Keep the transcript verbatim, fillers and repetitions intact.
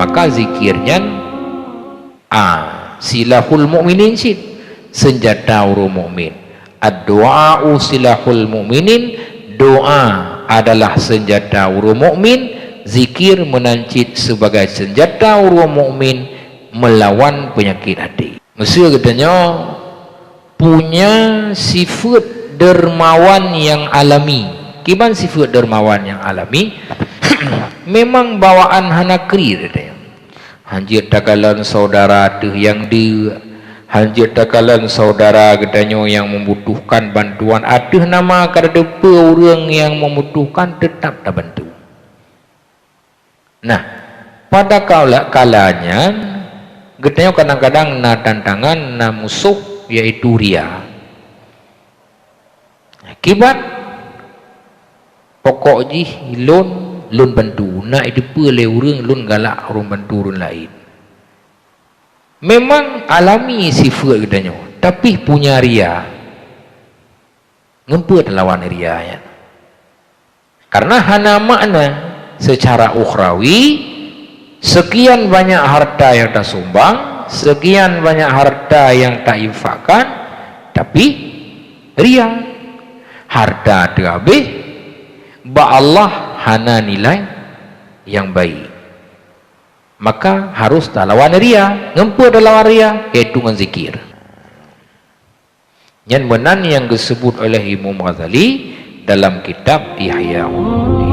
Maka zikir nyan, a, silahul mukminin cit, senjata ureuëng mukmin. Ad-du'a'u silahul mukminin, doa adalah senjata ureuëng mukmin, zikir meunan cit sebagai senjata ureuëng mukmin meulawan peunyakét até. Meusé geutanyoe punya sifeuet dermawan nyang alami. Kiban sifeuet dermawan nyang alami, memang bawaan hana kri geutanyoe. Hanjeuet takalon saudara ateueh nyang deuk, hanjeuet takalon saudara geutanyoe nyang membutuhkan bantuan ateueh nama ka tateupeue ureuëng nyang membutuhkan, teutap tabantu. Nah, pada kala, kala nyan, geutanyoe kadang-kadang na tantangan, na musoh, yaitu ria. Akibat pokok jih lôn, lôn bantu, na jiteupeue lé ureuëng lôn galak ureuëng bantu ureuëng laén. Memang alami sifeuet geutanyoe, tapi punya ria. Ngon peue talawan ria nyan? Karena hana makna secara ukhrawi, sekian banyak harta yang tasumbang, sekian banyak harta yang tainfakkan, tapi ria. Harta teuhabéh, bak Allah hana nilai yang baik. Maka harus talawan ria. Ngon peue talawan ria? Yaitu ngon zikir. Nyan meunan nyang geuseubut oleh Imam Ghazali dalam kitab Ihya Ulumuddin.